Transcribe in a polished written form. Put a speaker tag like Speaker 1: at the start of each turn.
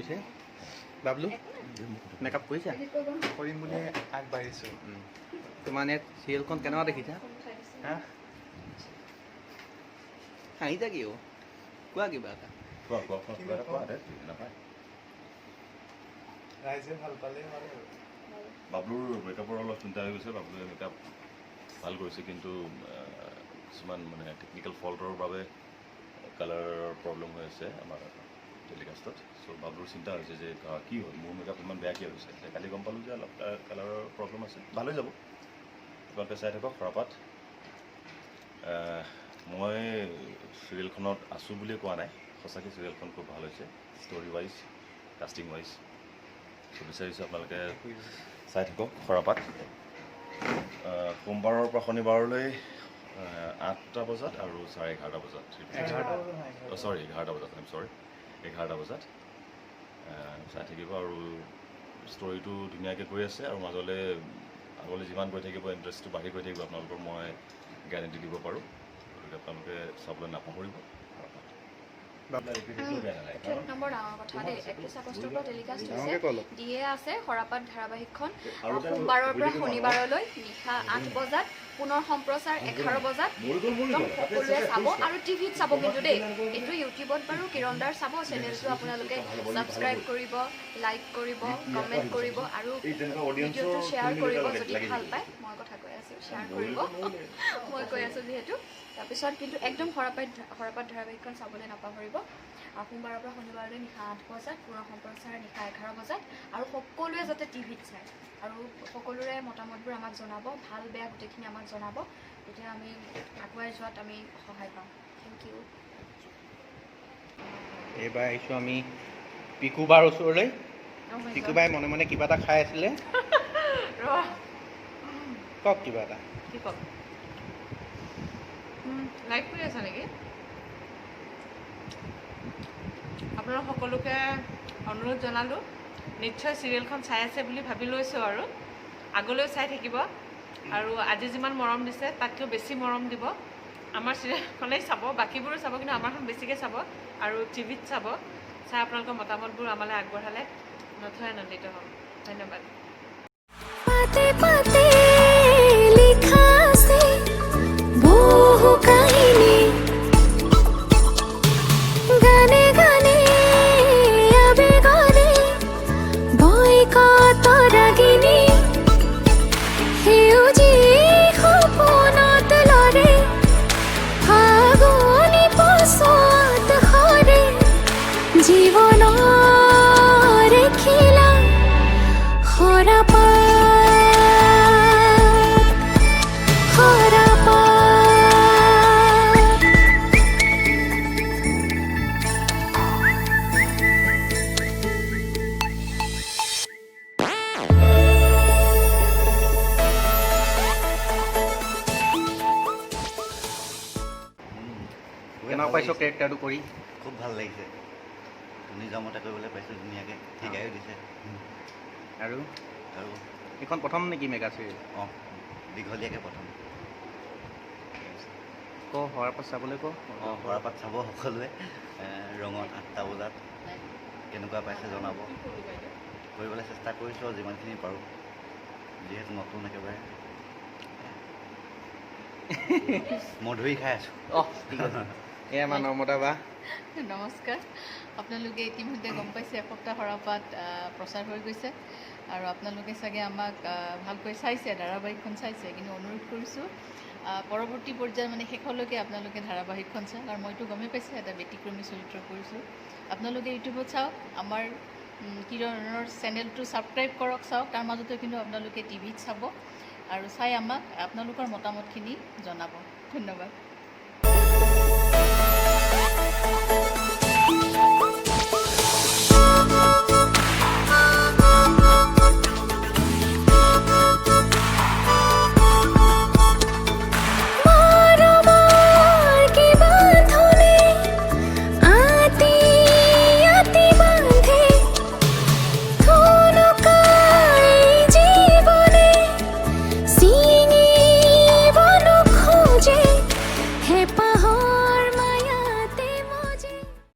Speaker 1: গৈছে। বাবলু, মেকআপ কৰিছা?
Speaker 2: কৰিম বুলি আগবাঢ়িছোঁ।
Speaker 1: তোমাৰ ইয়াত চিৰিয়েলখন কেনেকুৱা দেখিছা?
Speaker 2: হা?
Speaker 1: হাঁহিছা কিয়? কোৱা কিবা এটা।
Speaker 3: কোৱা কোৱা কোৱা, কিবা এটা কোৱা দে, নাপায়।
Speaker 2: ৰাইজে ভাল পালে ভাল আৰু।
Speaker 3: বাবলুৰ মেকআপৰ অলপ চিন্তা হৈ গৈছে। বাবলুৱে মেকআপ ভাল কৰিছে, কিন্তু কিছুমান মানে টেকনিকেল ফল্টৰ বাবে কালাৰৰ প্ৰব্লেম হৈ আছে আমাৰ টেলিকাষ্টত। চ' বাবলুৰ চিন্তা হৈছে যে কি হ'ল, মোৰ মেকআপ ইমান বেয়া কিয় হৈছে। এতিয়া কালি গম পালোঁ যে অলপ কালাৰৰ প্ৰব্লেম আছে, ভাল হৈ যাব। আপোনালোকে চাই থাকক সৰাপাত। মই চিৰিয়েলখনত আছোঁ বুলিয়ে কোৱা নাই, সঁচাকৈ চিৰিয়েলখন খুব ভাল হৈছে, ষ্টৰি ৱাইজ, কাষ্টিং ৱাইজ। চ' বিচাৰিছোঁ আপোনালোকে চাই থাকক সৰাপাত। সোমবাৰৰ পৰা শনিবাৰলৈ 8টা বজাত আৰু 11:30 বজাত, চৰি 11টা বজাত, I'm চৰি, 11টা বজাত চাই থাকিব। আৰু ষ্টৰিটো ধুনীয়াকৈ গৈ আছে আৰু মাজলৈ আগলৈ যিমান গৈ থাকিব ইণ্টাৰেষ্টটো বাঢ়ি গৈ থাকিব আপোনালোকৰ, মই গেৰেণ্টি দিব পাৰোঁ। গতিকে আপোনালোকে চাবলৈ নাপাহৰিব।
Speaker 4: এক নম্বৰ ডাঙৰ কথা দেই, 31 আগষ্টৰ পৰা টেলিকাষ্ট হৈছে, দিয়ে আছে সৰাপাত ধাৰাবাহিকখন সোমবাৰৰ পৰা শনিবাৰলৈ নিশা 8 বজাত, পুনৰ সম্প্ৰচাৰ 11 বজাত। একদম সকলোৱে চাব আৰু টিভিত চাব কিন্তু দেই, এইটো ইউটিউবত বাৰু কিৰণ দাৰ চাব চেনেলটো, আপোনালোকে ছাবস্ক্ৰাইব কৰিব, লাইক কৰিব, কমেণ্ট কৰিব আৰু ভিডিঅ'টো শ্বেয়াৰ কৰিব যদি ভাল পায়। মই কথা কৈ আছোঁ, শ্বেয়াৰ কৰিব মই কৈ আছোঁ যিহেতু। তাৰপিছত কিন্তু একদম সৰাপাত ধাৰাবাহিকখন চাবলৈ নাপাহৰিব। সোমবাৰৰ পৰা শনিবাৰলৈ নিশা 8 বজাত, পুনৰ সম্প্ৰচাৰ নিশা 11 বজাত। আৰু সকলোৱে যাতে টিভিত চায় আৰু সকলোৰে মতামতবোৰ আমাক জনাব, ভাল বেয়া গোটেইখিনি আমাক জনাব, তেতিয়া আমি আগুৱাই যোৱাত আমি সহায় পাম। Thank you.
Speaker 1: এইবাৰ আহিছোঁ আমি পিকুবাৰ ওচৰলৈ। পিকুবাই মনে মনে কিবা এটা খাই আছিলে। কওক কিবা এটা।
Speaker 5: কি কওক? লাইভ কৰি আছা নেকি? আপোনালোক সকলোকে অনুৰোধ জনালোঁ, নিশ্চয় চিৰিয়েলখন চাই আছে বুলি ভাবি লৈছোঁ আৰু আগলৈও চাই থাকিব। আৰু আজি যিমান মৰম দিছে তাতকৈও বেছি মৰম দিব। আমাৰ চিৰিয়েলখনেই চাব, বাকীবোৰো চাব, কিন্তু আমাৰখন বেছিকৈ চাব আৰু টিভিত চাব। চাই আপোনালোকৰ মতামতবোৰ আমালৈ আগবঢ়ালে নথৈ আনন্দিত হ'ম। ধন্যবাদ।
Speaker 1: কেনেকুৱা পাইছ কেৰেক্টাৰটো কৰি?
Speaker 6: খুব ভাল লাগিছে, নিজৰ মতে কৰিবলৈ পাইছোঁ, ধুনীয়াকৈ শিকায়ো দিছে।
Speaker 1: আৰু
Speaker 6: আৰু
Speaker 1: এইখন প্ৰথম নেকি মেগা চিৰিয়েল?
Speaker 6: অঁ, দীঘলীয়াকৈ প্ৰথম।
Speaker 1: ক সৰাপাত চাবলৈ ক।
Speaker 6: অঁ, সৰাপাত চাব সকলোৱে ৰঙত 8টা বজাত। কেনেকুৱা পাইছে জনাব। কৰিবলৈ চেষ্টা কৰিছোঁ আৰু যিমানখিনি পাৰোঁ, যিহেতু নতুন একেবাৰে। মধুৰি খাই আছোঁ।
Speaker 1: অঁ, ঠিক আছে। এয়া আমাৰ নৰ্মদা বা।
Speaker 7: নমস্কাৰ। আপোনালোকে ইতিমধ্যে গম পাইছে এসপ্তাহ সৰাপাত প্ৰচাৰ হৈ গৈছে আৰু আপোনালোকে চাগে আমাক ভালকৈ চাইছে, ধাৰাবাহিকখন চাইছে। কিন্তু অনুৰোধ কৰিছোঁ পৰৱৰ্তী পৰ্যায় মানে শেষলৈকে আপোনালোকে ধাৰাবাহিকখন চাওক। আৰু মইতো গমেই পাইছে এটা ব্যতিক্ৰমী চৰিত্ৰ কৰিছোঁ। আপোনালোকে ইউটিউবত চাওক, আমাৰ কিৰণৰ চেনেলটো ছাবস্ক্ৰাইব কৰক, চাওক। তাৰ মাজতে কিন্তু আপোনালোকে টিভিত চাব আৰু চাই আমাক আপোনালোকৰ মতামতখিনি জনাব। ধন্যবাদ।